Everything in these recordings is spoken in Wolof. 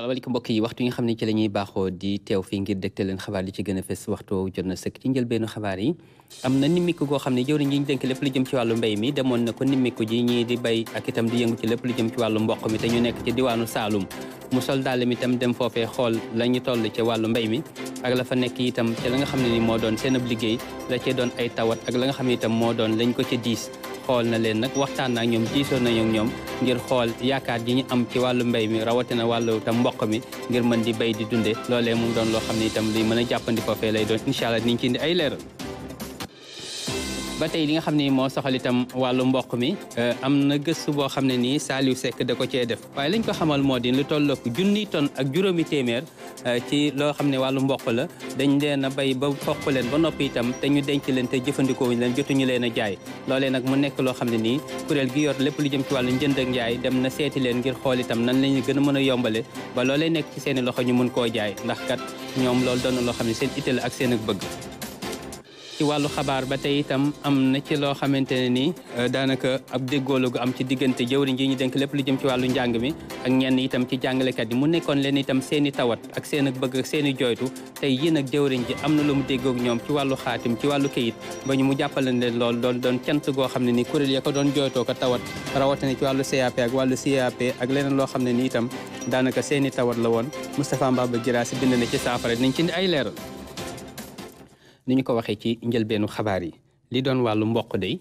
salaamaaleykum mbokk yi waxtu yi nga xam ne ci la ñuy baaxoo di teew fii ngir dégte leen xabaar li ci gën a fës waxtu jot na sëkk ci njëlbeenu xabaar yi am na nimmiku goo xam ne jëwriñ yi ñu dénk lépp lu jëm ci wàllu mbéy mi demoon na ko nimmiku ji ñii di bay ak itam di yëngu ci lépp lu jëm ci wàllu mboq mi te ñu nekk ci diwaanu Saalum mu sol daal mi itam dem foofee xool la ñu toll ci wàllu mbéy mi ak la fa nekk itam te la nga xam ne ni moo doon seen ab liggéey la cee doon ay tawat ak la nga xam ne itam moo doon lañ ko ca diis xool na leen nag waxtaan na ak ñoom diisoo nañu ak ñoom ngir xool yaakaar ji ñu am ci wàllu mbéy mi rawatina wàllu itam mboq mi ngir mën di béy di dunde loolee mu doon loo xam ne itam li mën a jàppandi foofee lay doon incha allah niñ ci indi ay leeral ba tey li nga xam ne moo soxal itam wàllu mboq mi am na gëstu boo xam ne nii Saliou Seck da ko cee def waaye lañ ko xamal moo di lu tollook 1 tonne ak juróomi téeméer ci loo xam ne wàllu mboq la dañ leen a bay ba foq leen ba noppi itam te ñu denc leen te jëfandikoo wuñ leen jotuñu leen a jaay loolee nag mu nekk loo xam ne nii kuréel gi yor lépp lu jëm ci wàllu njënd ak njaay dem na seeti leen ngir xool itam nan lañu gën a mën a yombale ba loolee nekk ci seeni loxo ñu mun koo jaay ndax kat ñoom loolu doon na loo xam ne seen itte la ak seen ak bëgg ci wàllu xabaar ba tey itam am na ci loo xamante ne ni daanaka ab déggoolu gu am ci diggante jëwriñ ji ñu dénk lépp lu jëm ci wàllu njàng mi ak ñenn itam ci jàngalekat yi mu nekkoon leen itam seen i tawat ak seen ak bëgg ak seen i jooytu tey yéen ak jëwriñ ji am na lu mu déggoog ñoom ci wàllu xaatim ci wàllu kayit ba ñu mu jàppale leen lool doon cant goo xam ne ni kuréel ya ko doon jooytoo ko tawat rawatina ci wàllu CAP ak wàllu CAP ak leneen loo xam ne ni itam daanaka seen i tawat la woon Moustapha Mbaba Guirassy bind na ci saafara dinañ ci indi ay leeral ni ñu ko waxee ci njëlbeenu xabaar yi li doon wàllu mboq day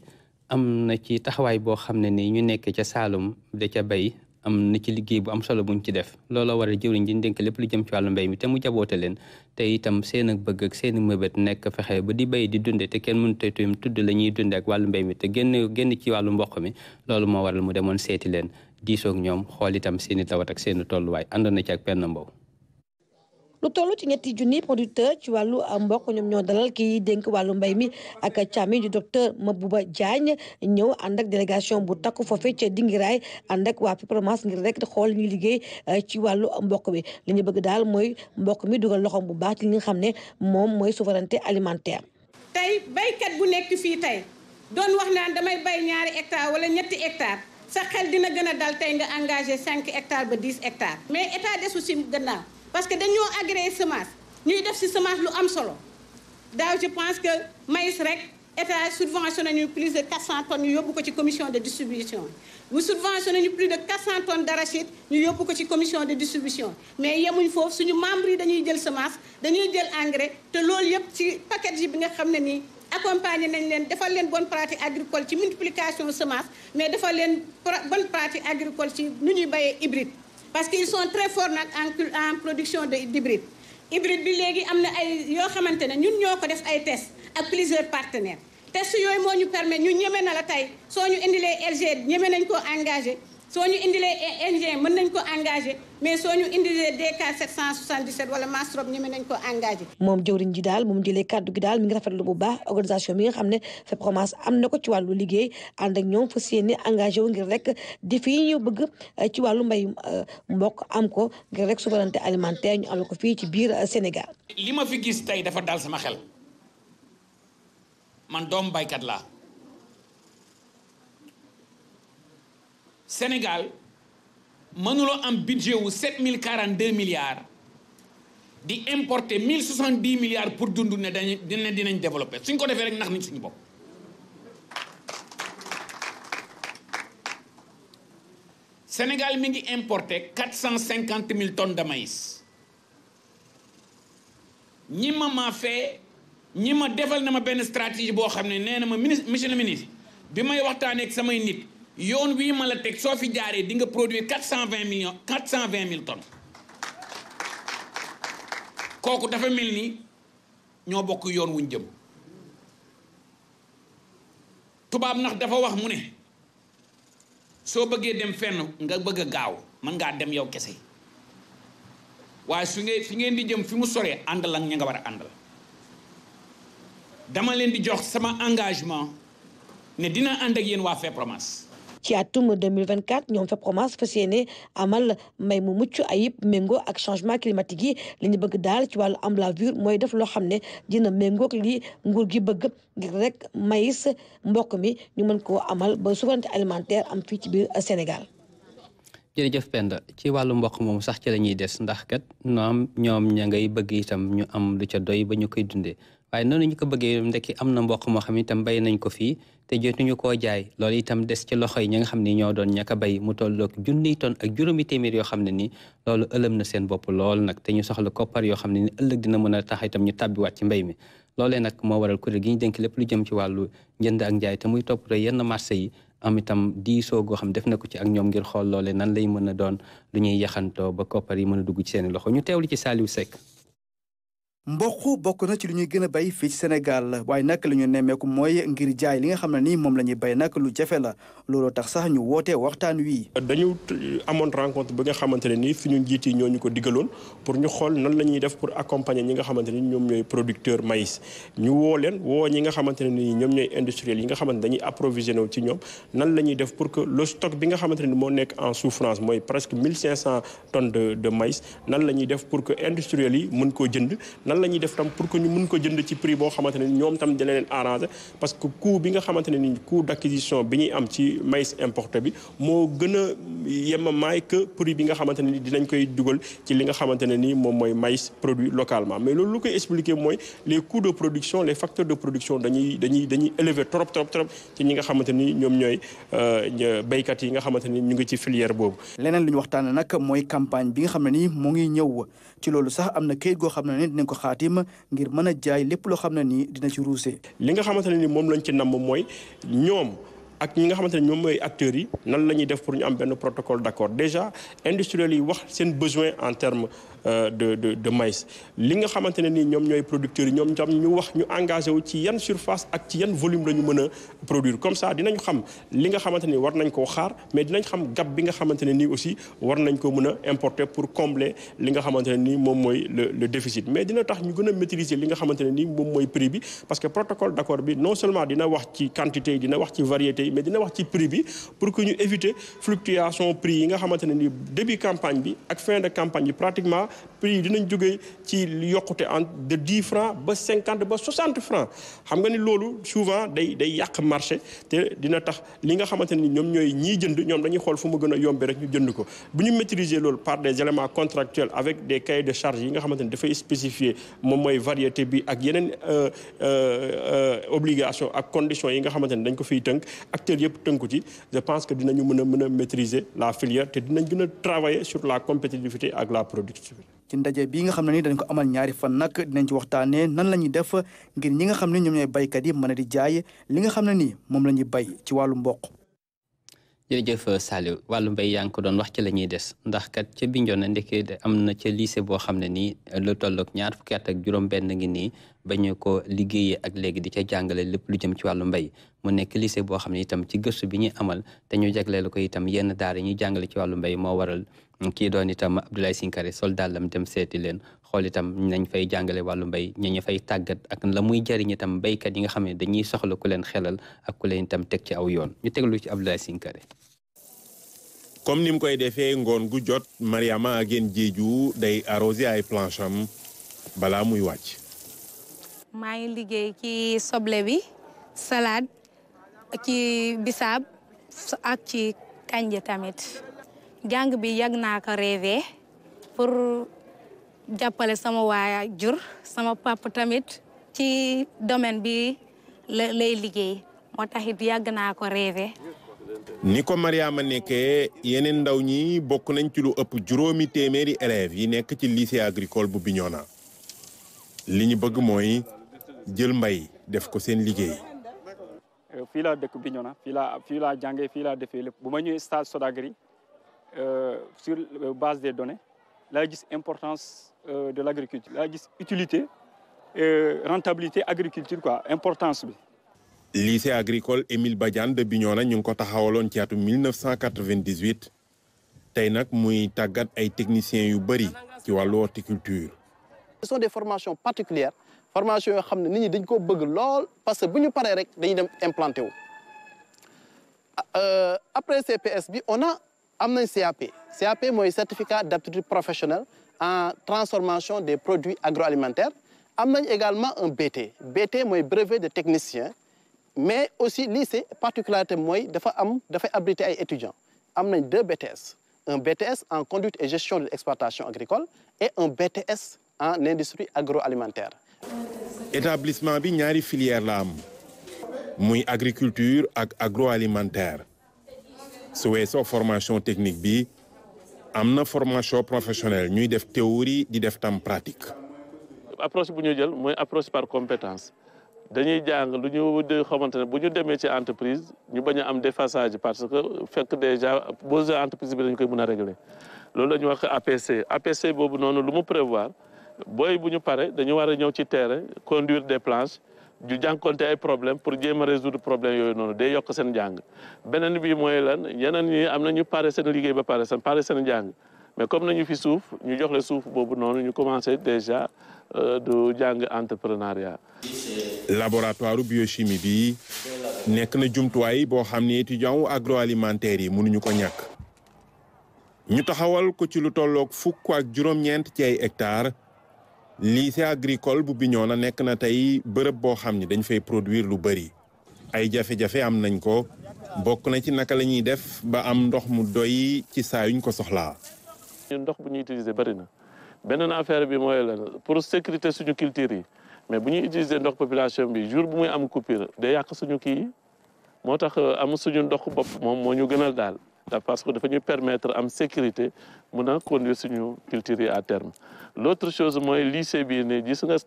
am na ci taxawaay boo xam ne ni ñu nekk ca Saalum da ca bay am na ci liggéey bu am solo buñ ci def looloo waral jëwriñ ji dénk lépp lu jëm ci wàllu mbéy mi te mu jaboote leen te itam seen ak bëgg ak seen mëbët nekk fexe ba di béy di dunde te kenn mënut a tudd la ñuy dunde ak wàllu mbéy mi te génn ci wàllu mboq mi loolu moo waral mu demoon seeti leen diisoog ñoom xool itam seen i tawat ak seen i tolluwaay àndoon na ci ak Penda Mbow. lu toll ci ñetti junni producteur ci wàllu mboq ñoom ñoo dalal kii dénk wàllu mbay mi ak càmmi di docteur Mabouba Diagne ñëw ànd ak délégation bu takku foofe ca Dingiraay ànd ak waa FEPROMAS ngir rek xool ñuy liggéey ci wàllu mboq mi li ñu bëgg daal mooy mboq mi dugal loxoom bu baax ci li nga xam ne moom mooy souveraineté alimentaire. tey baykat bu nekk fii tey doon wax naan damay bay 2 hectares wala 3 hectares sa xel dina gën a dal tey nga engagé 5 hectares ba 10 hectares mais état desu si gannaaw. parce que dañoo agréé semence ñuy def ci semence lu am solo daaw je pense que maïs rek état subventionné ñu plus de 400 tonnes ñu yóbbu ko ci commission de distribution mu subventionné ñu plus de 400 tonnes d'arachide ñu yóbbu ko ci commission de distribution mais yemuñ foofu suñu membres yi dañuy jël semence dañuy jël engrais te loolu yëpp ci package bi nga xam ne nii accompagné nañ leen defal leen bonne pratique agricole ci multiplication semence mais defal leen bonne pratique agricole ci nu ñuy bayee hybride. parce qu'ils sont très forts nag en production d'hybride hybride bi léegi am na ay yoo xamante ne ñun ñoo ko def ay tests ak plusieurs partenaires tests yooyu moo ñu permettre ñu ñeme na la tey soo ñu indilee LG ñeme nañ koo engagé soo ñu indilee engin mën nañ ko engagé mais soo ñu indilee DK 777 wala Mastrop ñeme nañ ko engagé. moom jëwriñ ji daal moom jëlee kàddu gi daal mi ngi rafetlu bu baax organisation bi nga xam ne FEPROMAS am na ko ci wàllu liggéey ànd ak ñoom fas yéene engagé wu ngir rek défi yi ñu bëgg ci wàllu mbay mbokk am ko ngir rek souveraineté alimentaire ñu am ko fii ci biir Sénégal. li ma fi gis tey dafa dal sama xel man doomu baykat laa Sénégal mënuloo am budget wu 7042 milliards di importer 1070 milliards pour dund ne dinañ développer suñ ko defee rek nax nañ suñu bopp. Sénégal mi ngi importer 450 000 tonnes de maïs ñi ma defal na ma benn stratégie boo xam ne nee na ma monsieur le ministre bi may waxtaanee ak samay nit. yoon wii ma la teg soo fi jaaree di nga produire 420 000 tonnes kooku dafa mel ni ñoo bokk yoon wuñ jëm tubaab nax dafa wax mu ne soo bëggee dem fenn nga bëgg a gaaw mën ngaa dem yow kese waaye fi ngeen di jëm fi mu soree àndal ak ña nga war a àndal dama leen di jox sama engagement ne dina ànd ak yéen waa FEPROMAS. ci atum 2024 ñoom FEPROMAS fas yéene amal mbay mu mucc ayib méngoo ak changement climatique yi li ñu bëgg daal ci wàllu emblavure mooy def loo xam ne dina méngoog li nguur gi bëgg ngir rek maïs mboq mi ñu mën koo amal ba souveraineté alimentaire am fii ci biir Sénégal. jërëjëf Penda ci wàllu mboq moom sax ci la ñuy des ndax kat ñoom ña ngay bëgg itam ñu am lu ca doy ba ñu koy dundee waaye noonu ñu ko bëggee ndekki am na mboq moo xam ne itam bay nañ ko fii te jotuñu koo jaay loolu itam des ci loxo yi ñi nga xam ne ñoo doon ñaka bay mu tolloog junniy ton ak juróomi téeméer yoo xam ne ni loolu ëlëm na seen bopp lool nag te ñu soxla koppar yoo xam ne ni ëllëg dina mën a tax itam ñu tàbbiwaat ci mbéy mi loolee nag moo waral kuréel gi ñu dénk lépp lu jëm ci wàllu njënd ak njaay te muy toppatoo yenn marché yi am itam diisoo goo xam def na ko ci ak ñoom ngir xool loole nan lay mën a doon lu ñuy yaxantoo ba koppar yi mën a dugg ci seeni loxo ñu teewlu ci Saliou Seck. mboq bokk na ci lu ñuy gën a bay fii ci Sénégal waaye nag li ñu nemmeeku mooy ngir jaay li nga xam ne ni moom la ñuy bay nag lu jafe la looloo tax sax ñu wootee waxtaan wi. dañu amoon rencontre bi nga xamante ne nii suñu njiit yi ñoo ñu ko digaloon pour ñu xool nan la ñuy def pour accompagner ñi nga xamante ni ñoom ñooy producteur maïs ñu woo leen woo ñi nga xamante ne nii ñoom ñooy industriels yi nga xamante dañuy approvisionné wu ci ñoom nan la ñuy def pour que le stock bi nga xamante ne ni moo nekk en souffrance mooy presque 1500 tonnes de maïs nan la ñuy def pour que industriels yi mën koo jënd nan la ñuy def tam pour que ñu mën ko jënd ci prix boo xamante ne ni ñoom tam dina leen arrangé parce que coût bi nga xamante ne ni coût d'acquisition bi ñuy am ci maïs importé bi moo gën a yemamaay que prix bi nga xamante ne ni dinañ koy dugal ci li nga xamante ne ni moom mooy maïs produit localement mais loolu lu koy expliquer mooy les coûts de production les facteurs de production dañuy élevé trop ci ñi nga xamante ni ñoom ñooy béykat yi nga xamante ni ñu ngi ci filière boobu. leneen lu ñu waxtaanee nag mooy campagne bi nga xam ne ni mu ngi ñëw ci loolu sax am na kayit goo xam ne ni dinañ ko xaatim ngir mën a jaay lépp loo xam ne nii dina ci ruuse. li nga xamante ne ni moom lañ ci namm mooy ñoom ak ñi nga xamante ne ñoom mooy acteurs yi nan la ñuy def pour ñu am benn protocole d'accord déjà industriels yi wax seen besoin en termes de maïs li nga xamante ne nii ñoom ñooy producteurs yi ñoom tam ñu wax ñu engagé wu ci yan surface ak ci yan volume la ñu mën a produire comme ça dinañ xam li nga xamante ni war nañ koo xaar mais dinañ xam gap bi nga xamante ne nii aussi war nañ ko mën a importer pour combler li nga xamante ne nii moom mooy le déficit mais dina tax ñu gën a maîtriser li nga xamante ne nii moom mooy prix bi parce que protocole d'accord bi non seulement dina wax ci quantité yi dina wax ci variété yi mais dina wax ci prix bi pour que ñu éviter fluctuation prix yi nga xamante ne nii début campagne bi ak fin de campagne bi pratiquement prix yi dinañ jógee ci yokkute de 10 francs ba 50 ba 60 francs xam nga ni loolu souvent day yàq marché te dina tax li nga xamante ni ñoom ñooy ñiy jënd ñoom dañuy xool fu mu gën a yombe rek ñu jënd ko bu ñu maîtriser loolu par des éléments contractuels avec des cahiers de charges yi nga xamante ni dafay spécifier moom mooy variété bi ak yeneen obligation ak conditions yi nga xamante ni dañ ko fiy tënk acteurs yëpp tënku ci je pense que dinañu mën a maîtriser la filière te dinañ gën a travailler sur la compétitivité ak la productivité. ci ndaje bi nga xam ne ni dañ ko amal ñaari fan nag dinañ ci waxtaanee nan la ñuy def ngir ñi nga xam ne ñoom ñooy baykat yi mën a di jaay li nga xam ne ni moom la ñuy bay ci wàllu mboq. jërëjëf Saliou wàllu mbéy yaa ngi ko doon wax ci la ñuy des ndax kat ca Bignona ndeke am na ca lycée boo xam ne nii lu tolloog 20 at ak juróom-benn ngi nii ba ñu ko liggéeyee ak léegi di ca jàngale lépp lu jëm ci wàllu mbéy mu nekk lycée boo xam ne itam ci gëstu bi ñuy amal te ñu jagleel ko itam yenn daara yi ñuy jàngale ci wàllu mbéy moo waral kii doon itam Abdoulaye Sinkare sol dàllam dem seeti leen xool itam nañ fay jàngale wàllu mbéy ñu fay tàggat ak la muy jariñ itam béykat yi nga xam ne dañuy soxla ku leen xelal ak ku leen itam teg ci aw yoon ñu teglu ci Abdoulaye Sinkare. comme ni mu koy defee ngoon gu jot Mariama Ageen Jeeju day arrosé ay planche am balaa muy wàcc. maa ngi liggéey ci soble bi salade ci bisaab ak ci kanja tamit jàng bi yàgg naa ko rêvé pour jàppale sama waajur sama papa tamit ci domaine bi lay liggéey moo tax it yàgg naa ko rêvé. ni ko Mariama nekkee yeneen ndaw ñi bokk nañ ci lu ëpp 5 téeméeri élèves yi nekk ci lycée agricole bu Bignona li ñu bëgg mooy jël mbay def ko seen liggéey. fii laa dëkk Bignona fii laa jàngee fii laa defee lépp bu ma ñëwee stage Sodagri sur base des données laa gis importance de l'agriculture laa gis utilité rentabilité agriculture quoi importance bi. lycée agricole Émile Badiane de Bignona ñu ngi ko taxawaloon ci atum 1998 tey nag muy tàggat ay techniciens yu bëri ci wàllu horticulture. ce sont des formations particulières formations yoo xam ne nit ñi dañ ko bëgg lool parce que bu ñu paree rek dañuy dem implanté wu. après CPS bi am nañ CAP mooy certificat d'aptitude professionnelle en transformation des produits agroalimentaires am nañ également un BT mooy brevet de technicien. mais aussi lycée particularité mooy dafay abriter ay étudiants am nañ 2 BTS un BTS en conduite et gestion de l'exploitation agricole et un BTS en industrie agroalimentaire. établissement bi ñaari filière la am muy agriculture ak agroalimentaire su weesoo formation technique bi am na formation professionnelle ñuy def théorie di def tam pratique. approche bu ñu jël mooy approche par compétence dañuy jàng lu ñu xamante ne bu ñu demee ci entreprise ñu bañ a am déphasage parce que fekk déjà besoin entreprise bi dañu koy mën a régler loolu la ñu wax APC APC boobu noonu lu mu prévoir booy bu ñu pare dañu war a ñëw ci terrain conduire des planches ñu jànkonte ay problème pour jéem a résoudre problème yooyu noonu day yokk seen njàng beneen bi mooy lan yeneen ñi am na ñu pare seen liggéey ba pare seen njàng mais comme nañu fi suuf ñu jox le suuf boobu noonu ñu commencé déjà du jàng entrepreneuriat. laboratoire biochimie bi nekk na jumtuwaay boo xam ne étudiant agroalimentaire yi mënuñu ko ñàkk ñu taxawal ko ci lu tolloog 10 ak juróom-ñeent ci ay hectares lycée agricole bu Bignona nekk na tey bërëb boo xam ne dañ fay produire lu bëri ay jafe-jafe am nañ ko bokk na ci naka la ñuy def ba am ndox mu doy ci saa yuñ ko soxlaa. ndox bu ñuy utiliser bëri na beneen affaire bi mooy lan pour sécurité suñu culture yi mais bu ñuy utiliser ndox population bi jour bu muy am coupure day yàq suñu kii yi moo tax am suñu ndox bopp moom moo ñu gënal daal parce que dafa ñuy permettre am sécurité mun a conduire suñu culture yi à terme. L'autre chose mooy lycée bii ne gis nga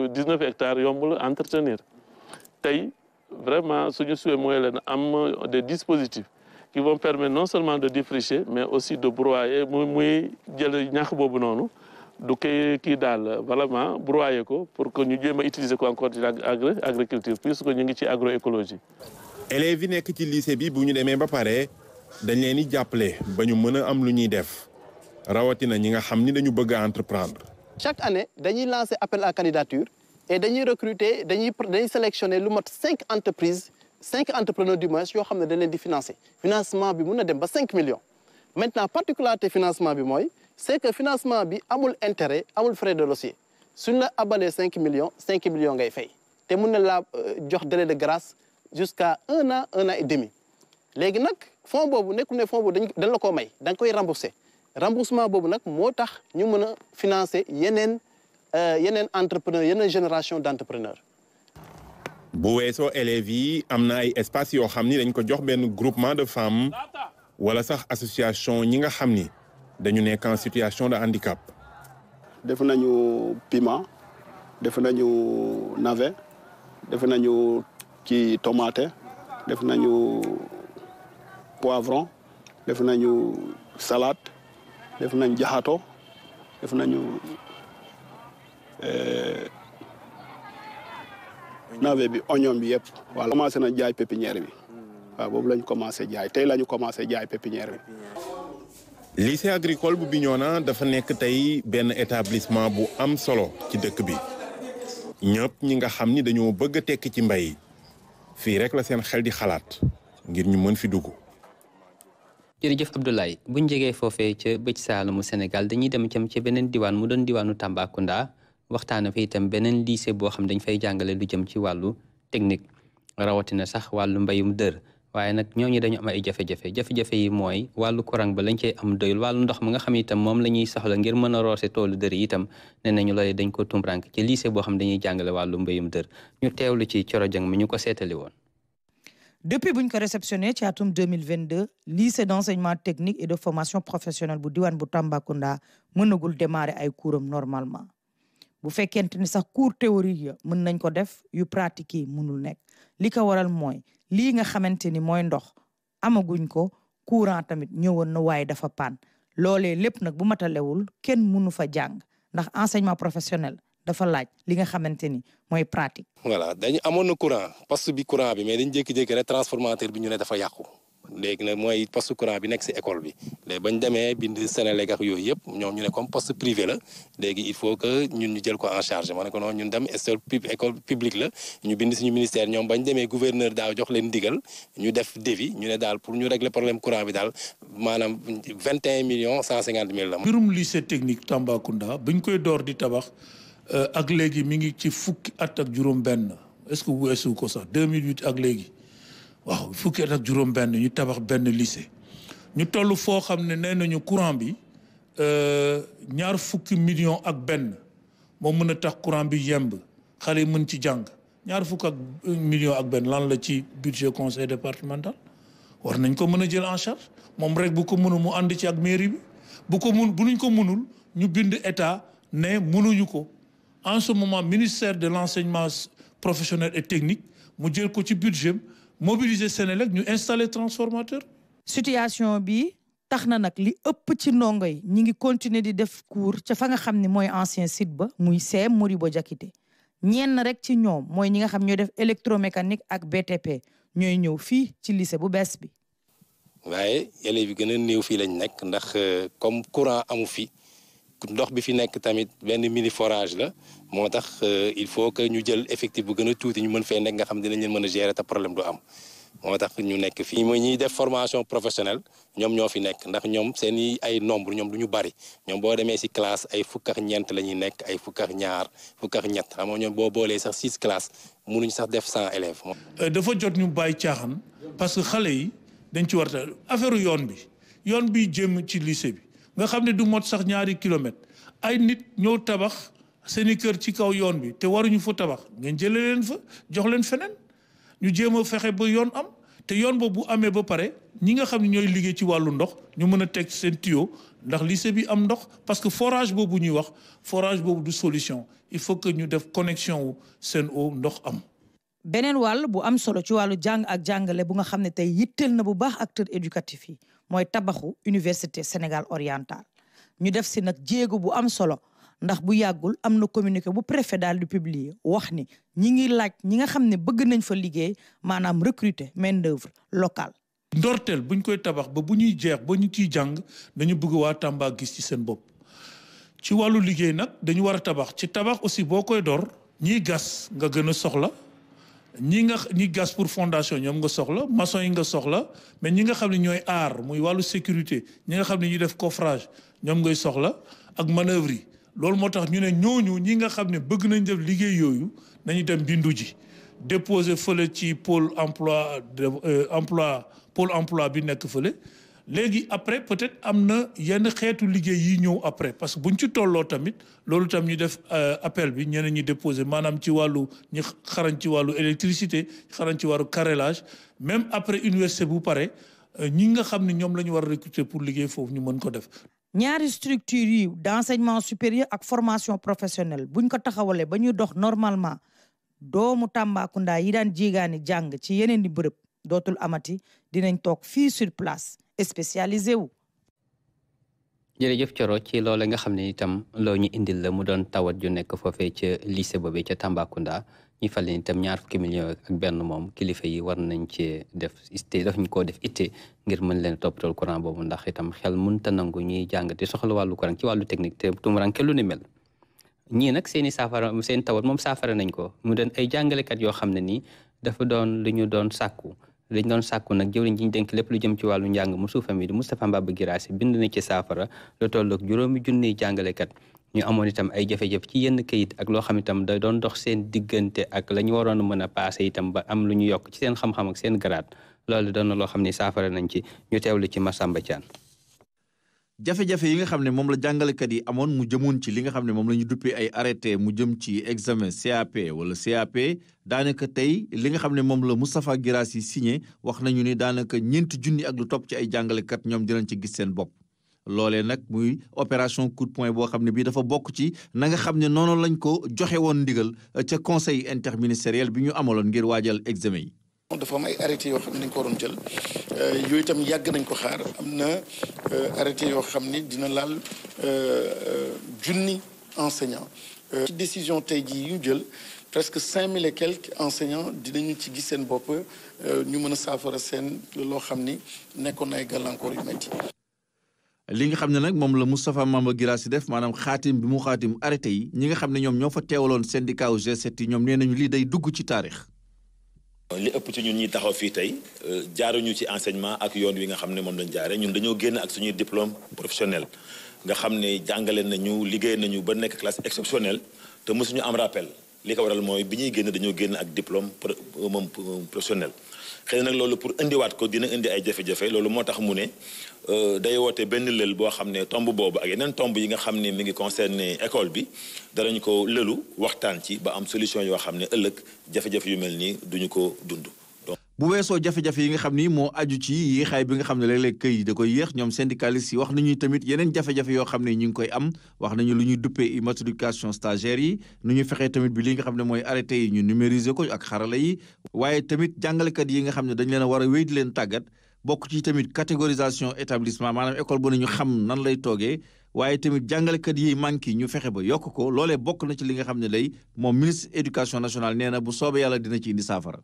19 hectares yombul entretenir tey vraiment suñu souhait mooy leen am des dispositifs qui vont permettre non seulement de défricher mais aussi de broyer muy jël ñax boobu noonu du koy kii daal vraiment broyer ko pour que ñu jéem a utiliser ko encore ci agriculture puisque ñu ngi ci agroécologie. élèves yi nekk ci lycée bi bu ñu demee ba pare dañ leen di jàppale ba ñu mën a am lu ñuy def rawatina ñi nga xam ni dañu bëgg a entreprendre. Chaque année dañuy lancer appel à candidature et dañuy recruter dañuy sélectionner lu mat 5 entreprises 5 entrepreneurs du moins yoo xam ne dañ leen di financer financement bi mun na dem ba 5 millions. Maintenant particularité financement bi mooy c'est que financement bi amul intérêt amul frais de dossier suñ la abalee 5 millions ngay fay te mun na laa jox délai de grâce jusqu'à 1 an et demi. léegi nag fonds boobu nekkul ne fonds boobu dañ la koo may da nga koy rembourser remboursement boobu nag moo tax ñu mën a financer yeneen entrepreneurs yeneen génération d'entrepreneurs. bu weesoo élèves yi am na ay espace yoo xam ni dañ ko jox benn groupement de femmes wala sax association ñi nga xam ni dañu nekk en situation de handicap. def nañu piment def nañu navet def nañu ci tomate def nañu poivron def nañu salade def nañu jaxato def nañu navet bi oignon bi yëpp. voilà commencé na jaay pépinière bi waaw boobu lañ commencé jaay tey la ñu commencé jaay pépinière bi. lycée agricole bu Bignona dafa nekk tey benn établissement bu am solo ci dëkk bi ñëpp ñi nga xam ni dañoo bëgg a tekki ci mbay fii rek la seen xel di xalaat ngir ñu mën fi dugg. jërëjëf Abdoulaye buñ jegee foofee ca bëj saalumu Sénégal dañuy dem cam ci beneen diwaan mu doon diwaanu Tambacounda waxtaana fa itam beneen lycée boo xam dañ fay jàngale lu jëm ci wàllu technique rawatina sax wàllu mbayum dër waaye nag ñooñu dañu am ay jafe-jafe yi mooy wàllu courant ba lañ cey am doyul wàllu ndox ma nga xam itam moom la ñuy soxla ngir mën a roose toolu dër yi itam nee nañu loolee dañ ko tumrank ci lycée boo xam dañuy jàngale wàllu mbayum dër ñu teewlu ci Coro Jang mi ñu ko seetali woon. Depuis buñ ko réceptionné ci atum 2022 lycée d'enseignement technique et de formation professionnelle bu diwaan bu Tambacounda mënagul démarrer ay coursam normalement bu fekkente ni sax cours théorique ya mën nañ ko def yu pratique yi mënul nekk li ko waral mooy lii nga xamante ni mooy ndox amaguñ ko courant tamit ñëwoon na waaye dafa panne loolee lépp nag bu matalewul kenn mënu fa jàng ndax enseignement professionnel dafa laaj li nga xamante ni mooy pratique. voilà dañu amoon na courant poste bi courant bi mais dañu jékki-jékki rek transformateur bi ñu ne dafa yàqu léegi nag mooy poste courant bi nekk si école bi léegi bañ demee bind Sénélec ak yooyu yëpp ñoom ñu ne comme poste privé la léegi il faut que ñun ñu jël ko en charge ma ne ko noonu ñun dem école publique la ñu bind suñu ministère ñoom bañ demee gouverneur daaw jox leen ndigal ñu def devis ñu ne daal pour ñu régler problème courant bi daal maanaam 21,150,000 la. mbirum lycée technique Tambacounda buñ koy door di tabax ak léegi mi ngi ci fukki at ak juróom-benn est-ce que weesu ko sax 2008 ak léegi waaw fukki at ak juróom-benn ñu tabax benn lycée ñu toll foo xam ne nee nañu courant bi 20 millions ak benn moo mën a tax courant bi yemb xale yi mën ci jàng 20 millions ak benn lan la ci budget conseil départemental war nañ ko mën a jël en charge moom rek bu ko mënul mu ànd ci ak mairie bi bu nuñ ko mënul ñu bind état ne mënuñu ko en ce moment ministère de l'enseignement professionnel et technique mu jël ko ci budget mobiliser Sénélec ñu installer transformateur. situation bi tax na nag li ëpp ci ndongo yi ñi ngi continuer di def cours ca fa nga xam ne mooy ancien site ba muy CEM Modibo Diakité ñenn rek ci ñoom mooy ñi nga xam ñooy def électromécanique ak BTP ñooy ñëw fii ci lycée bu bees bi. waaye élèves yi gën a néew fii lañ nekk ndax comme courant amu fi ndox bi fi nekk tamit benn mini forage la moo tax il faut que ñu jël effectif bu gën a tuuti ñu mën fee nekk nga xam dinañ leen mën a gérer te problème du am moo tax ñu nekk fii. mooy ñiy def formation professionnelle ñoom ñoo fi nekk ndax ñoom seen i ay nombre ñoom du ñu bari ñoom boo demee si classe ay fukk ak ñeent la ñuy nekk ay fukk ak ñaar fukk ak ñett xam nga ñoom boo boolee sax 6 classes mënuñ sax def 100 élèves. dafa jot ñu bàyyi caaxaan parce que xale yi dañ ci war a affaire yoon bi jëm ci lycée bi nga xam ne du mot sax 2 kilomètres ay nit ñëw tabax seen i kër ci kaw yoon bi te waruñu fa tabax ngeen jëlee leen fa jox leen feneen ñu jéem a fexe ba yoon am te yoon boobu bu amee ba pare ñi nga xam ne ñooy liggéey ci wàllu ndox ñu mën a teg seen tuyau ndax lycée bi am ndox parce que forage boobu ñuy wax forage boobu du solution il faut que ñu def connexion wu Sen'Eau ndox am. beneen wàll bu am solo ci wàllu jàng ak jàngale bu nga xam ne tey yitteel na bu baax acteurs éducatifs yi mooy tabaxu université Sénégal oriental ñu def si nag jéego bu am solo ndax bu yàggul am na communiqué bu préfet daal di publier wax ni ñi ngi laaj ñi nga xam ne bëgg nañ fa liggéey maanaam recruter main d'œuvre locale. ndorteel buñ koy tabax ba bu ñuy jeex ba ñu ciy jàng dañu bëgg waa Tamba gis ci seen bopp ci wàllu liggéey nag dañu war a tabax ci tabax aussi boo koy door ñiy gas nga gën a soxla. ñi gas pour fondation ñoom nga soxla maçon yi nga soxla mais ñi nga xam ne ñooy aar muy wàllu sécurité ñi nga xam ne ñuy def coffrage ñoom ngay soxla ak manœuvre yi loolu moo tax ñu ne ñooñu ñi nga xam ne bëgg nañ def liggéey yooyu nañu dem bindu ji déposer fële ci pôle emploi bi nekk fële léegi après peut-être am na yenn xeetu liggéey yi ñëw après parce que buñ ci tolloo tamit loolu tam ñu def appel bi ñeneen ñi déposer maanaam ci wàllu ñi xarañ ci wàllu électricité xarañ ci wàllu carrelage même après université bu pare ñi nga xam ne ñoom la ñu war a recruter pour liggéey foofu ñu mën ko def. ñaari structure yi d'enseignement supérieur ak formation professionnelle buñ ko taxawalee ba ñuy dox normalement doomu Tambacounda yi daan jéegaani jàng ci yeneen di bërëb dootul amati dinañ toog fii sur place spécialisé wu. jërëjëf Coro ci loolu nga xam ne itam loo ñu indil la mu doon tawat ju nekk foofee ca lycée boobee ca Tambacounda ñu fal leen itam 20 millions ak benn moom kilifa yi war nañ ci def itte daf ñu koo def itte ngir mën leen toppatool courant boobu ndax itam xel mënta nangu ñuy jàng te soxla wàllu courant ci wàllu technique te tumuranke lu ni mel. ñii nag seen tawat moom saafara nañ ko mu doon ay jàngalekat yoo xam ne nii dafa doon lu ñu doon sàkku dañ doon sàkku nag jëwriñ ji ñu dénk lépp lu jëm ci wàllu njàng mu suufa mi di Moustapha Mbaba Guirassy bind na ci saafara lu tolloog 5 junniy jàngalekat ñu amoon itam ay jafe-jafe ci yenn kayit ak loo xam itam da doon dox seen diggante ak la ñu waroon a mën a passé itam ba am lu ñu yokk ci seen xam-xam ak seen grade loolu doon na loo xam ne saafara nañ ci ñu teewlu ci Massamba Thiane. jafe-jafe yi nga xam ne moom la jàngalekat yi amoon mu jëmoon ci li nga xam ne moom la ñu duppee ay arrêté mu jëm ci examen CAP wala CAP daanaka tey li nga xam ne moom la Moustapha Guirassy signé wax nañu ni daanaka 4 junni ak lu topp ci ay jàngalekat ñoom dinañ ci gis seen bopp. loolee nag muy opération coup de poing boo xam ne bii dafa bokk ci na nga xam ne noonu lañ ko joxe woon ndigal ca conseil interministériel bi ñu amaloon ngir waajal examen yi. dafa am ay arrêté yoo xam ne dañ ko waroon jël yooyu itam yàgg nañ ko xaar am na arrêté yoo xam ni dina laal junni enseignants. ci décision tey jii yu jël presque 5000 et quelques enseignants dinañu ci gis seen bopp ñu mën a saafara seen loo xam ni nekkoon ay gàllankoor yu metti. li nga xam ne nag moom la Moustapha Mbaba Guirassy def maanaam xaatim bi mu xaatim arrêté yi ñi nga xam ne ñoom ñoo fa teewaloon syndicat wu G7 yi ñoom nee nañu lii day dugg ci taarix. li ëpp ci ñun ñi taxaw fii tey jaaruñu ci enseignement ak yoon wi nga xam ne moom lañ jaare ñun dañoo génn ak suñuy diplôme professionnel nga xam ne jàngale nañu liggéey nañu ba nekk classe exceptionnelle te mësuñu am rappel li ko waral mooy bi ñuy génn dañoo génn ak diplôme moom professionnel xëy na nag loolu pour indiwaat ko dina indi ay jafe-jafe loolu moo tax mu ne day woote benn lël boo xam ne tomb boobu ak yeneen tomb yi nga xam ne mi ngi concerné école bi danañ ko lëlu waxtaan ci ba am solution yoo xam ne ëllëg jafe-jafe yu mel nii duñu ko dund. bu weesoo jafe-jafe yi nga xam ni moo aju ci yéexaay bi nga xam ne léeg-léeg këy da koy yéex ñoom syndicalistes yi wax nañu tamit yeneen jafe-jafe yoo xam ne ñu ngi koy am wax nañu lu ñuy duppee immatriculation stagiaire yi nu ñuy fexee tamit bi li nga xam ne mooy arrêté yi ñu numériser ko ak xarala yi waaye tamit jàngalekat yi nga xam ne dañ leen a war a wéy di leen tàggat bokk ci tamit catégorisation établissement maanaam école bu ne ñu xam nan lay toogee waaye tamit jàngalekat yi manqué ñu fexe ba yokk ko loolee bokk na ci li nga xam ne lay moom ministre éducation nationale nee na bu soobee yàlla dina ci indi saafara.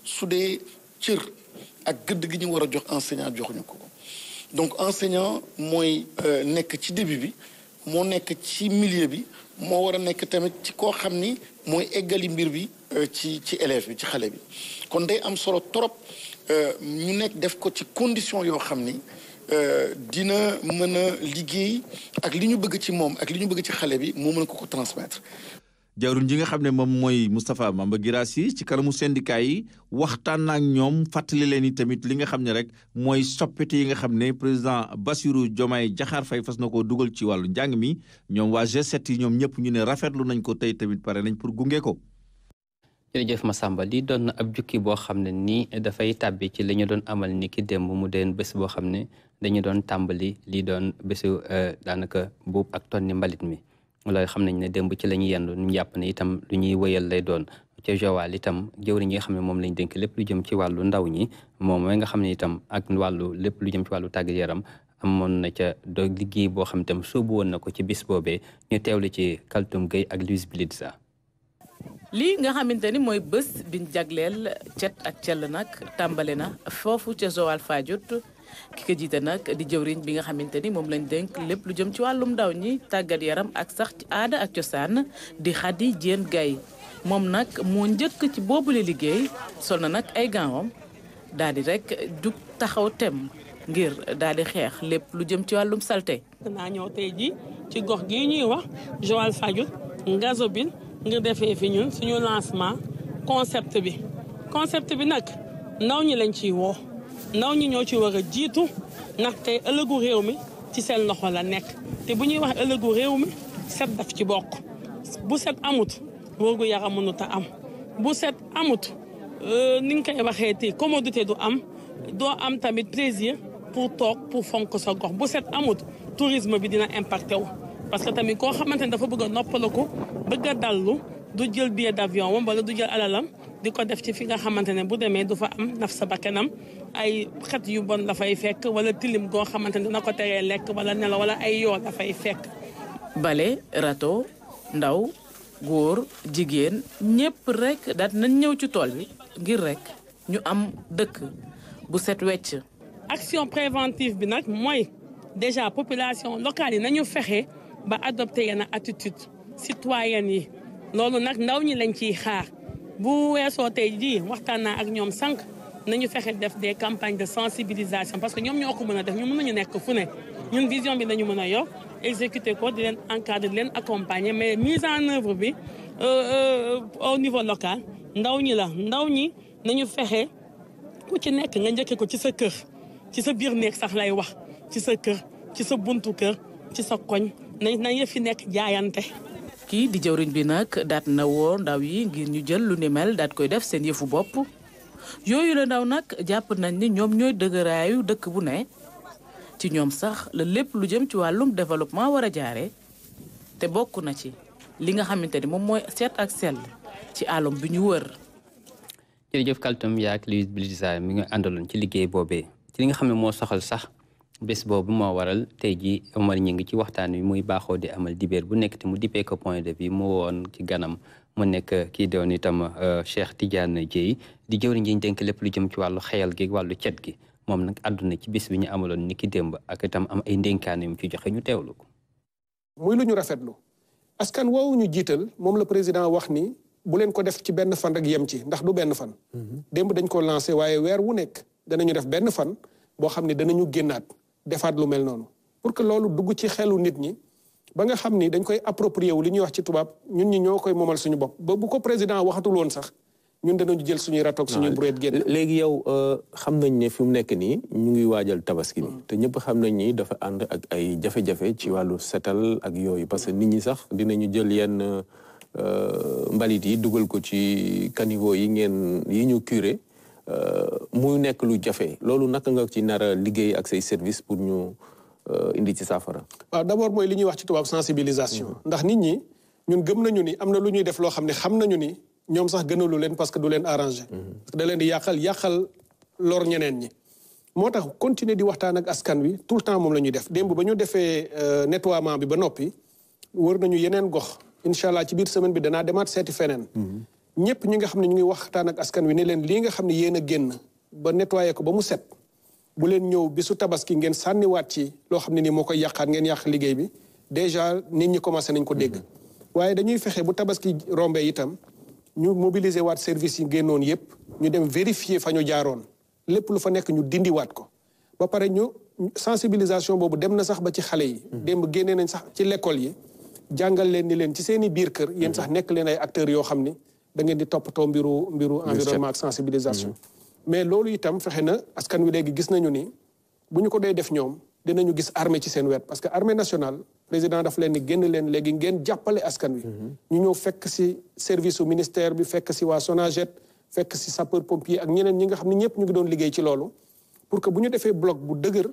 su dee cër ak gëdd gi ñu war a jox enseignant joxuñu ko donc enseignant mooy nekk ci début bi moo nekk ci milieu bi moo war a nekk tamit ci koo xam ni mooy eggali mbir bi ci élève bi ci xale bi kon day am solo trop ñu nekk def ko ci condition yoo xam ni dina mën a liggéey ak li ñu bëgg ci moom ak li ñu bëgg ci xale bi moo mën ko transmettre. jawriñ ji nga xam ne moom mooy Moustapha Mamba Guirassy ci kanamu syndicat yi waxtaan na ak ñoom fàttali leen ni tamit li nga xam ne rek mooy soppite yi nga xam ne président Bassirou Diomaye Diakhar Faye fas na koo dugal ci wàllu njàng mi ñoom waa G7 yi ñoom ñëpp ñu ne rafetlu nañ ko tey tamit pare nañ pour gunge ko. jërëjëf Massamba li doon ab jukki boo xam ne nii dafay tàbbi ci li ñu doon amal ni ki démb mu deen bés boo xam ne dañu doon tàmbali li doon bésu daanaka buub ak tonni mbalit mi. loolu xam nañ ne démb ci la ñuy yendu ñu jàpp ne itam lu ñuy wëyal lay doon ca Joal itam jëwriñ yi nga xam ne moom lañ dénk lépp lu jëm ci wàllu ndaw ñi moom mooy nga xam ne itam ak wàllu lépp lu jëm ci wàllu tàggat yaram amoon na ca do liggéey boo xam itam sóobu woon na ko ci bis boobee ñu teewlu ci Kaltoum Gueye ak Louise Blitza. lii nga xamante ni mooy bés biñ jagleel cet ak cell nag tàmbale na foofu ca Joal Fadiouth ki ko jiite nag di jëwriñ bi nga xamante ni moom lañ dénk lépp lu jëm ci wàllum ndaw ñi tàggat yaram ak sax ci aada ak cosaan di Khady Diène Gaye moom nag moo njëkk ci boobule liggéey sol na nag ay ganwam daal di rek jug taxaw tem ngir daal di xeex lépp lu jëm ci wàllum salte. naa ñëw tey ji ci gox gii ñuy wax Joal Fadiouth Ngazobil ngir defee fi ñun suñu lancement concept bi nag ndaw ñi lañ ciy woo. ndaw ñi ñoo ci war a jiitu ndaxte ëllëgu réew mi ci seen loxo la nekk te bu ñuy wax ëllëgu réew mi set daf ci bokk bu set amut wërgu yaram mënut a am bu set amut ni nga koy waxee te commodité du am doo am tamit plaisir pour toog pour fonk sa gox bu set amut tourisme bi dina impacté wu parce que tamit koo xamante ne dafa bëgg a noppaliku bëgg a dallu du jël billet d'avion wam wala du jël alalam di ko def ci fi nga xamante ne bu demee du fa am naf sa bakkanam ay xet yu bon la fay fekk wala tilim goo xamante ne dina ko teree lekk wala nelaw wala ay yoo la fay fekk. bale rato ndaw góor jigéen ñëpp rek daal nañ ñëw ci tool bi ngir rek ñu am dëkk bu set wecc. action préventive bi nag mooy déjà population locale yi nañu fexe ba adopté yenn attitude citoyenne yi loolu nag ndaw ñi lañ ciy xaar. bu weesoo tey jii waxtaan naa ak ñoom sànq nañu fexe def des campagnes de sensibilisation parce que ñoom ñoo ko mën a def ñu mën nañu nekk fu ne ñun vision bi nañu mën a yor exécuter ko di leen encadrer di leen accompagner mais mise en œuvre bi au niveau local ndaw ñi la ndaw ñi nañu fexe ku ci nekk nga njëkkee ko ci sa kër ci sa biir néeg sax lay wax ci sa kër ci sa buntu kër ci sa koñ na yëf fi nekk jaayante. kii di jawriñ bi nag daat na woo ndaw yi ngir ñu jël lu ni mel daat koy def seen yëfu bopp yooyu la ndaw nag jàpp nañ ni ñoom ñooy dëgëraayu dëkk bu ne ci ñoom sax la lépp lu jëm ci wàllum développement war a jaare te bokk na ci li nga xamante ni moom mooy seet ak sell ci àllum bi ñu wër. jërëjëf Kaltoum yaak Louise Blisa mi nga àndaloon ci liggéey boobee ci li nga xam ne moo soxal sax bés boobu moo waral tey jii Omar ñi ngi ci waxtaan wi muy baaxoo di amal dibéer bu nekk te mu dippee ko point de vue mu woon ci ganam mu nekk kii doon itam Cheikh Tidiane Dieye di jëwriñ ji ñu dénk lépp lu jëm ci wàllu xeyal gi wàllu cet gi moom nag àdduna ci bés bi ñu amaloon ni ki démb ak itam am ay ndénkaane yu ci joxe ñu teewlu ko. muy lu ñu rafetlu askan woowu ñu jiital moom la président wax ni bu leen ko def ci benn fan rek yem ci ndax du benn fan. démb dañ ko lancé waaye weer wu nekk danañu def benn fan boo xam ne danañu génnaat. defaat lu mel noonu pour que loolu dugg ci xelu nit ñi ba nga xam ni dañ koy approprier wu li ñuy wax ci tubaab ñun ñi ñoo koy moomal suñu bopp ba bu ko président waxatul woon sax ñun danañu jël suñuy ratoog suñuy brouette génn. léegi yow xam nañ ne fi mu nekk nii ñu ngi waajal tabaski bi te ñëpp xam nañ ni dafa ànd ak ay jafe-jafe ci wàllu setal ak yooyu parce que nit ñi sax dinañu jël yenn mbalit yi dugal ko ci caniveau yi ñu curé muy nekk lu jafe loolu naka nga ci nar a liggéey ak say service pour ñu indi ci saafara. waaw d'abord mooy li ñuy wax ci tubaab sensibilisation. ndax nit ñi ñun gëm nañu ni am na lu ñuy def loo xam ne xam nañu ni ñoom sax gënalu leen parce que du leen arrangé. parce que da leen di yàqal lor ñeneen ñi. moo tax continuer di waxtaan ak askan wi tout le temps moom la ñuy def démb ba ñu defee nettoiement bi ba noppi wër nañu yeneen gox incha allah ci biir semaine bi danaa demaat seeti feneen. ñëpp ñi nga xam ne ñu ngi waxtaan ak askan wi ne leen lii nga xam ne yéen a génn ba nettoyé ko ba mu set bu leen ñëw bisu tabaski ngeen sànniwaat ci loo xam ne nii moo koy yàqaat ngeen yàq liggéey bi déjà nit ñi commencé nañ ko dégg. waaye dañuy fexe bu tabaski rombee itam ñu mobiliser waat service yi génnoon yëpp ñu dem vérifier fa ñu jaaroon lépp lu fa nekk ñu dindiwaat ko ba pare ñu sensibilisation boobu dem na sax ba ci xale yi. démb génnee nañ sax ci l'école yi jàngal leen ni leen ci seen i biir kër yéen sax nekk leen ay acteurs yoo xam ni da ngeen di toppatoo mbiru environnement ak sensibilisation. mais loolu itam fexe na askan wi léegi gis nañu ni bu ñu ko dee def ñoom dinañu gis armée ci seen wet parce que armée nationale président daf leen ni génn leen léegi ngeen jàppale askan wi. ñu ñëw fekk si service su ministère bi fekk si waa SONAGED fekk si sapeur pompier ak ñeneen ñi nga xam ne ñëpp ñu ngi doon liggéey ci loolu pour que bu ñu defee bloc bu dëgër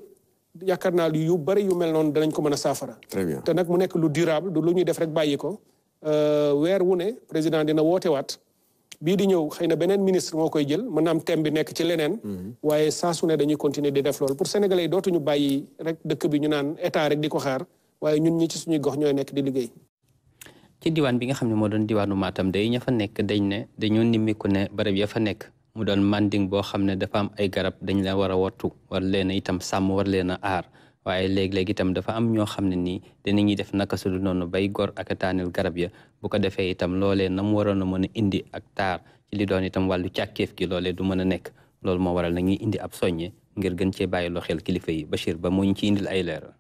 yaakaar naa yu bari yu mel noonu danañ ko mën a saafara. très bien te nag mu nekk lu durable du lu ñuy def rek bàyyi ko weer wu ne président dina woote waat bii di ñëw xëy na beneen ministre moo koy jël mën na am thème bi nekk ci leneen. waaye saa su ne dañuy continuer di def loolu pour sénégalais yi dootuñu bàyyi rek dëkk bi ñu naan état rek di ko xaar waaye ñun ñi ci suñuy gox ñooy nekk di liggéey. ci diwaan bi nga xam ne moo doon diwaanu Matam day ña fa nekk dañ ne dañoo nimmiku ne barab ya fa nekk mu doon manding boo xam ne dafa am ay garab dañ la war a wattu war leen a itam sàmm war leen a aar waaye léeg-léeg itam dafa am ñoo xam ne nii dinañuy def naka su dul noonu bay gor ak a taanil garab ya bu ko defee itam loolee na mu waroon a mën a indi ak taar ci li doon itam wàllu càkkeef gi loolee du mën a nekk loolu moo waral na ñuy indi ab soññe ngir gën cee bàyyi loo xel kilifa yi Bachir Ba moo ñu ci indil ay leeral.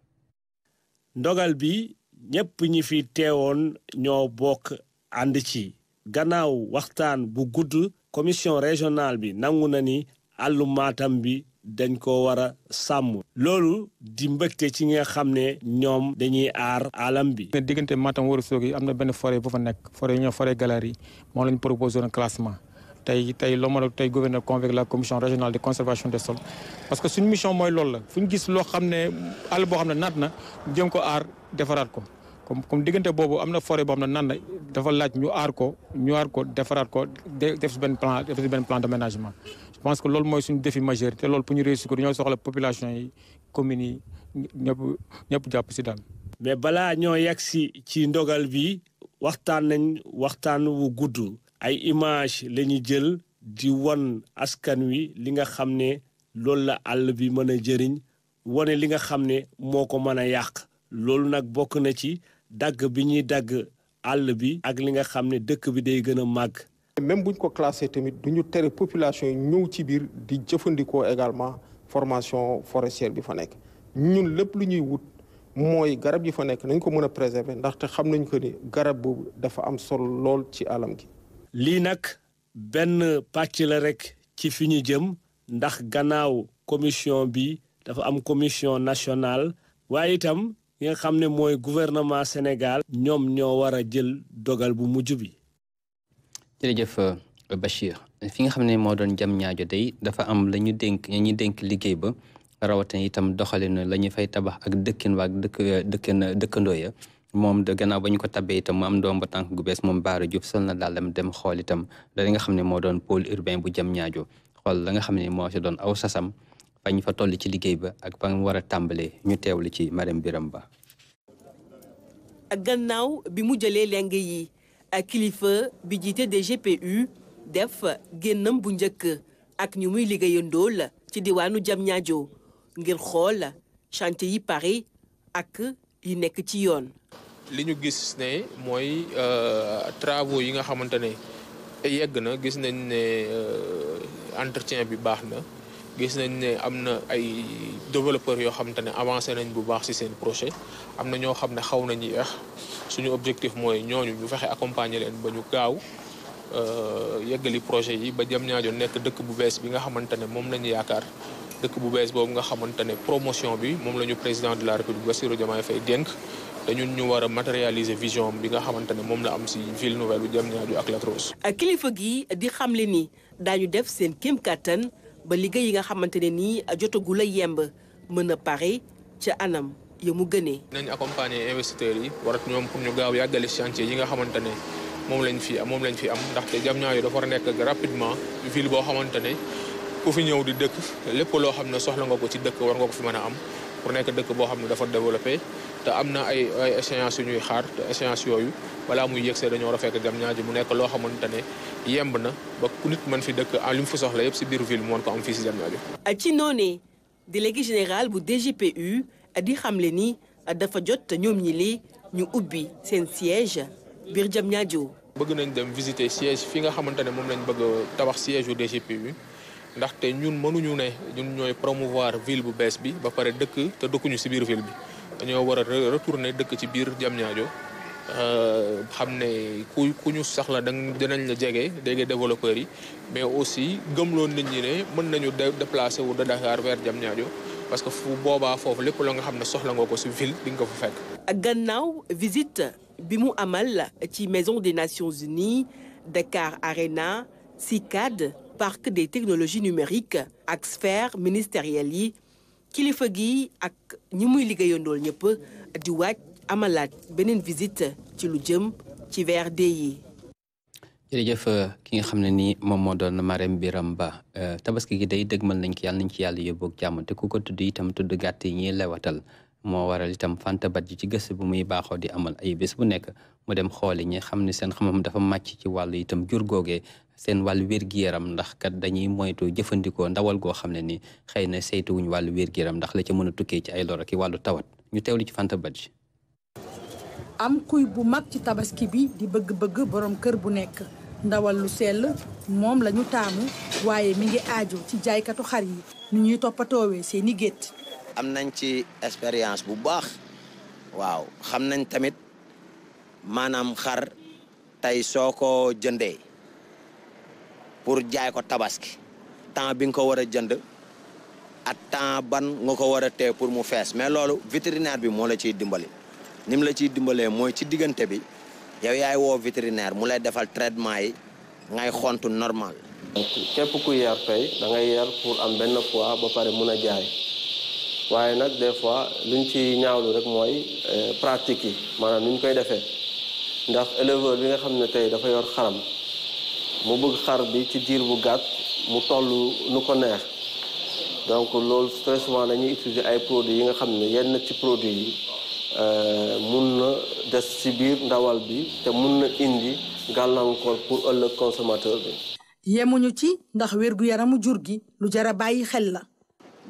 ndogal bi ñëpp ñi fi teewoon ñoo bokk ànd ci gannaaw waxtaan bu gudd commission régionale bi nangu na ni àllu Matam bi dañ ko war a sàmm loolu di mbégte ci nga xam ne ñoom dañuy aar alam bi. diggante Matam Ourossogui am na benn forêt bu fa nekk forêt ñoo forêt galerie moom lañ proposé un classement tey loo mën a tey gouverneur convoqué la commission régionale de conservation des sols parce que suñu mission mooy loolu la fu ñu gis loo xam ne àll boo xam ne naat na jëm ko aar defaraat ko comme diggante boobu am na forêt boo xam ne naat na dafa laaj ñu aar ko defaraat ko def si benn plan d'aménagement. Je pense que loolu mooy suñu défi majeur te loolu pour ñu réussir ko dañoo soxla population yi communes yi ñëpp jàpp si daal. mais balaa ñoo yegg ci ndogal bi waxtaan wu gudd ay image la ñu jël di won askan wi li nga xam ne loolu la àll bi mën a jëriñ wane li nga xam ne moo ko mën a yàq loolu nag bokk na ci dagg bi ñuy dagg àll bi ak li nga xam ne dëkk bi day gën a màgg. même buñ ko classé tamit duñu tere population yi ñëw ci biir di jëfandikoo également formation forestière bi fa nekk ñun lépp lu ñuy wut mooy garab yi fa nekk nañ ko mën a préserver ndaxte xam nañ ko ni garab boobu dafa am solo lool ci alam gi. lii nag benn pàcc la rek ci fi ñu jëm ndax gannaaw commission bi dafa am commission nationale waaye itam yi nga xam ne mooy gouvernement Sénégal ñoom ñoo war a jël dogal bu mujj bi. jërëjëf Bachir fi nga xam ne moo doon jam ñaajo day dafa am la ñu dénk liggéey ba rawatina itam doxalin la ñu fay tabax ak dëkkin waak dëkkandoo ya moom de gannaaw ba ñu ko tabbee itam mu am doom ba tànk gu bees moom Bara Diouf sol na dàllam dem xool itam la nga xam ne moo doon pôle urbain bu jam ñaajo xool la nga xam ne moo si doon aw sasam fañ fa toll ci liggéey ba ak fa war a tàmbalee ñu teewlu ci Marème Biram Ba. gannaaw bi mu jëlee leng yi ak kilifa bi jiite DGPU def génnam bu njëkk ak ñu muy liggéeyandool ci diwaanu Diamniadio ngir xool chantier yi pare ak yi nekk ci yoon. li ñu gis ne mooy travaux yi nga xamante ne yegg na gis nañ ne entretien bi baax na gis nañ ne am na ay développeurs yoo xamante ne avancé nañ bu baax ci seen projet am na ñoo xam ne xaw nañu yeex suñu objectif mooy ñooñu ñu fexe accompagner leen ba ñu gaaw yeggali projet yi ba Diamniadio nekk dëkk bu bees bi nga xamante ne moom la ñu yaakaar dëkk bu bees boobu nga xamante ne promotion bi moom la ñu président de la République Bassirou Diomaye Faye dénk te ñun ñu war a matérialiser vision bi nga xamante ne moom la am si ville nouvelle bu Diamniadio ak Lac Rose. kilifa gi di xamle ni daañu def seen kéem kattan ba liggéey yi nga xamante ne nii jotagul a yemb mën a pare ca anam ya mu gënee. nañ accompagner investisseurs yi warat ñoom pour ñu gaaw yàggale chantier yi nga xamante ne moom lañ fi am ndaxte Diamniadio dafa war a nekk rapidement ville boo xamante ne ku fi ñëw di dëkk lépp loo xam ne soxla nga ko ci dëkk war nga ko fi mën a am pour nekk dëkk boo xam ne dafa développé te am na ay échéances yu ñuy xaar te échéances yooyu balaa muy yëgsee dañoo war a fekk Diamniadio mu nekk loo xamante ne yemb na ba ku nit mën fi dëkk li mu fi soxla yëpp si biir ville mu mën ko am fii si Diamniadio. ci noonee délégué général bu DGPU di xamle ni dafa jot ñoom ñi li ñu ubbi seen siège biir Diamniadio. bëgg nañ dem visiter siège fi nga xamante ne moom lañ bëgg tabax siège u DGPU ndaxte ñun mënuñu ne ñun ñooy promouvoir ville bu bees bi ba pare dëkk te dëkkuñu si biir ville bi dañoo war a retourner dëkk ci biir Diamniadio xam ne ku ñu saxla dinañ la jege développeurs yi mais aussi gëmloon nit ñi ne mën nañu déplacer wu de Dakar vers Diamniadio parce que fu boobaa foofu lépp la nga xam ne soxla nga ko si ville di nga ko fa fekk. gannaaw visite bi mu amal ci Maison des Nations Unies Dakar Arena CICAD Parc des technologies numériques ak sphère ministérielle yi kilifa gi ak ñi muy liggéeyandool ñëpp di waaj amalaat beneen visite ci lu jëm ci VRD yi. jërëjëf ki nga xam ne nii moom moo doon Marème Birame Ba tabaski gi day dëgmal nañ ko yàlla nañ ci yàlla yóbbu ak jàmm te ku ko tudd itam tudd gàtt yi ñuy lewatal moo waral itam Fanta Badji ci gëstu bu muy baaxoo di amal ay bés bu nekk mu dem xooli ñi xam ne seen xam-xam dafa màcc ci wàllu itam jur googee seen wàllu wér-gi-yaram ndax kat dañuy moytu jëfandikoo ndawal goo xam ne ni xëy na saytuwuñ wàllu wér-gi-yaram ndax la ca mën a tukkee ci ay lor ak wàllu tawat ñu teewlu ci Fanta Badji. am kuy bu mag ci tabaski bi di bëgg-bëgg borom kër bu nekk ndawal lu sell moom la ñu taamu waaye mi ngi aajo ci jaaykatu xar yi ni ñuy toppatoowee seeni gétt. am nañ ci expérience bu baax waaw xam nañ tamit maanaam xar tey soo ko jëndee pour jaay ko tabaski temps bi nga ko war a jënd ak temps ban nga ko war a tee pour mu fees mais loolu vétérinaire bi moo la ciy dimbali ni mu la ciy dimbalee mooy ci diggante bi yow yaay woo vétérinaire mu lay defal traitement yi ngay xontu normal. képp ku yar tey da ngay yar pour am benn fois ba pare mun a jaay waaye nag des fois luñ ci ñaawlu rek mooy pratique yi maanaam ni ñu koy defee ndax éleveur bi nga xam ne tey dafa yor xaram mu bëgg xar bi ci diir bu gàtt mu toll nu ko neex donc loolu très souvent dañuy utiliser ay produits yi nga xam ne yenn ci produits yi mun na des ci biir ndawal bi te mun na indi gàllankoor pour ëllëg consommateur bi. yemuñu ci ndax wér-gu-yaramu jur gi lu jar a bàyyi xel la.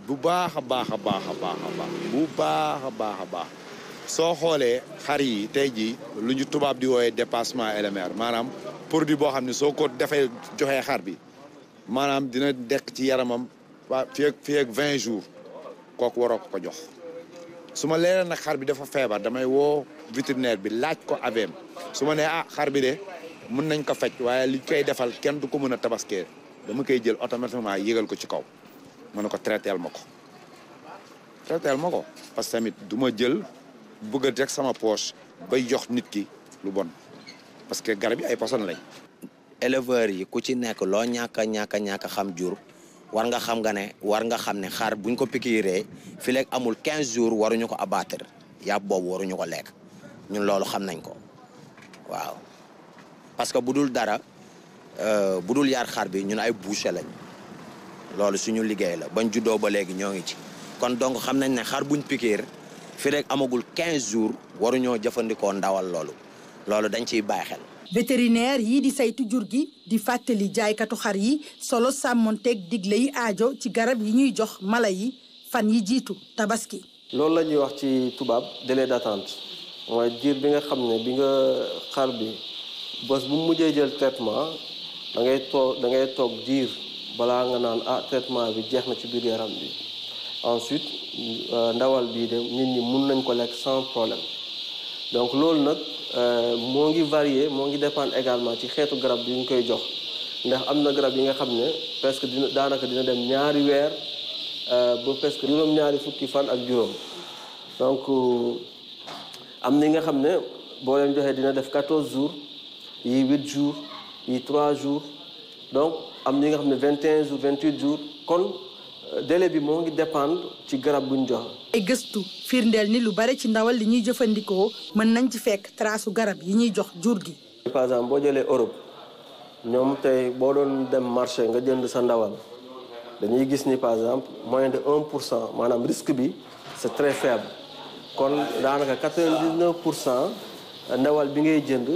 bu baax a baax a baax a baax a baax bu baax a baax a baax soo xoolee xar yi tey jii lu ñu tubaab di wooyee dépassement LMR maanaam produit boo xam ne soo ko defee joxee xar bi maanaam dina dekk ci yaramam waa fii ak 20 jours kooku waroo ko jox su ma leeral nag xar bi dafa feebar damay woo vétérinaire bi laaj ko aveem su ma nee xar bi de mën nañ ko faj waaye li koy defal kenn du ko mën a tabaskee dama koy jël automatiquement yégal ko ci kaw ma ne ko traiteel ma ko parce que tamit du ma jël bëgg a rek sama poche bay jox nit ki lu bon parce que garab yi ay poson lañ. éleveurs yi ku ci nekk loo ñàkk xam jur war nga xam ne xar buñ ko pikiiree fi léegi amul 15 jours waruñu ko abattre yàpp boobu waruñu ko lekk ñun loolu xam nañ ko waaw parce que bu dul dara bu dul yar xar bi ñun ay boucher lañ loolu suñu liggéey la bañ juddoo ba léegi ñoo ngi ci kon donc xam nañ ne xar buñ pikiir fi rek amagul 15 jours waruñoo jëfandikoo ndawal loolu dañ ciy bàyyi xel. vétérinaire yi di saytu jur gi di fàttali jaaykatu xar yi solo sàmmonteeg digle yi aajo ci garab yi ñuy jox mala yi fan yi jiitu tabaski. loolu la ñuy wax ci tubaab délai d'attente mooy diir bi nga xam ne bi nga xar bi bés bu mu mujjee jël traitement da ngay toog diir balaa nga naan traitement bi jeex na ci biir yaram bi ensuite ndawal bii de nit ñi mun nañ ko lekk sans problème donc loolu nag moo ngi varier moo ngi dépendre également ci xeetu garab bi ñu koy jox ndax am na garab yi nga xam ne presque daanaka dina dem ñaari weer ba presque juróom-ñaari fukki fan ak juróom donc am na yi nga xam ne boo leen joxee dina def 14 jours yi 8 jours yi 3 jours donc am na yi nga xam ne 21 jours 28 jours kon délai bi moo ngi dépendre ci garab bu ñu jox. ay gëstu firndeel ni lu bare ci ndawal li ñuy jëfandikoo mën nañ ci fekk trasu garab yi ñuy jox jur gi. par exemple boo jëlee Europe ñoom tey boo doon dem marché nga jënd sa ndawal dañuy gis ni par exemple moins de 1% maanaam risque bi c'est très faible kon daanaka 99% ndawal bi ngay jënd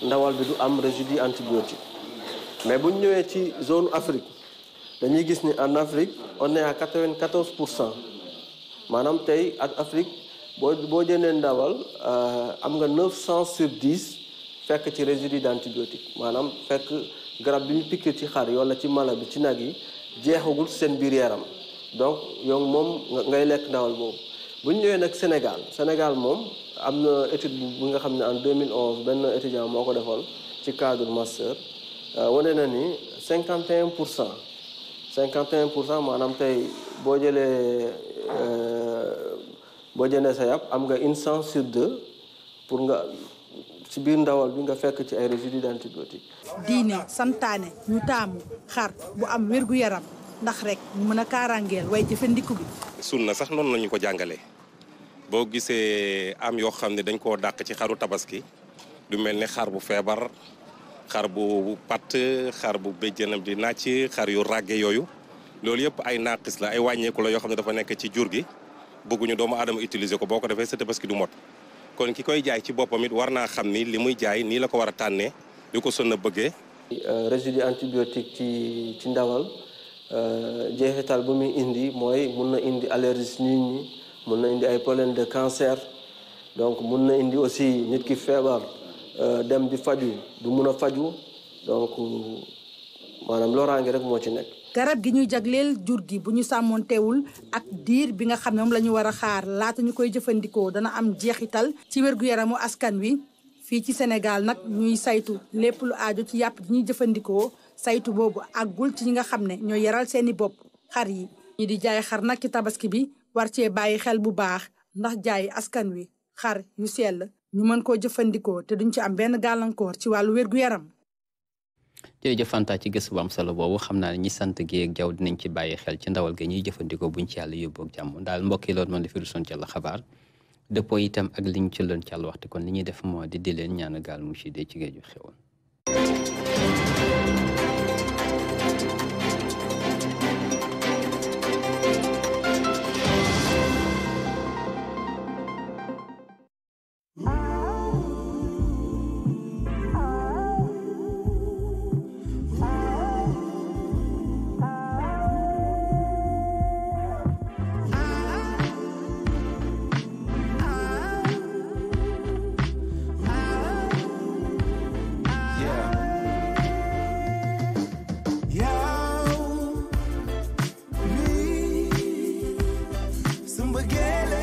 ndawal bi du am résidu antibiotique mais bu ñu ñëwee ci zone Afrique. dañuy gis ni en Afrique on est à 94% maanaam tey ak Afrique boo jëndee ndawal am nga 900 sur 10 fekk ci résidu d'antibiotique maanaam fekk garab bi ñu piqué ci xar wala ci mala bi ci nag yi jeexagul seen biir yaram donc yow moom ngay lekk ndawal boobu. bu ñu ñëwee nag Sénégal moom am na étude bu nga xam ne en 2011 benn étudiant moo ko defoon ci cadre master wane na ni 51% maanaam tey boo jëlee boo jëndee sa yàpp am nga une chance sur 2 pour nga ci biir ndawal bi nga fekk ci ay résidus d'antibiotique. diine santaane ñu taamu xar bu am wérgu yaram ndax rek ñu mën a kaaraangeel way jëfandiku bi. sunna sax noonu la ñu ko jàngalee boo gisee am yoo xam ne dañ koo dàq ci xaru tabaski du mel ni xar bu feebar. xar bu patt xar bu béjjënam di nàcc xar yu ràgge yooyu loolu yëpp ay naqis la ay wàññeeku la yoo xam ne dafa nekk ci jur gi bëgguñu doomu aadama utiliser ko boo ko defee sa tabaski du mot kon ki koy jaay ci boppam it war naa xam ni li muy jaay nii la ko war a tànnee li ko sunna bëggee. résidu antibiotique ci ndawal jeexital bu muy indi mooy mun na indi allergie nit ñi mun na indi ay problème de cancer donc mun na indi aussi nit ki feebar. dem di faju du mun a faju donc maanaam loraange rek moo ci nekk. garab gi ñuy jagleel jur gi bu ñu sàmmoon teewul ak diir bi nga xam ne moom la ñu war a xaar laata ñu koy jëfandikoo dana am jeexital ci wér-gu-yaramu askan wi fii ci Sénégal nag ñuy saytu lépp lu aajo ci yàpp gi ñuy jëfandikoo saytu boobu àggul ci ñi nga xam ne ñooy yaral seeni bopp xar yi. ñi di jaay xar nag ci tabaski bi war cee bàyyi xel bu baax ndax jaay askan wi xar yu sell. ñu mën koo jëfandikoo te duñ ci am benn gàllankoor ci wàllu wér-gu-yaram. jërëjëf Fanta ci gëstu bu am solo boobu xam naa ne ñi sant gi ak jaw dinañ ci bàyyi xel ci ndawal ga ñuy jëfandikoo buñ ci yàlla yóbbu ak jàmm daal mbokk yi loolu noonu fi rusoon ci la xabaar dëppoo itam ak liñ ci loon ci àll waxtu kon li ñuy def moo di leen ñaan gaal mu ci dee ci géeju xewoon. Some spaghetti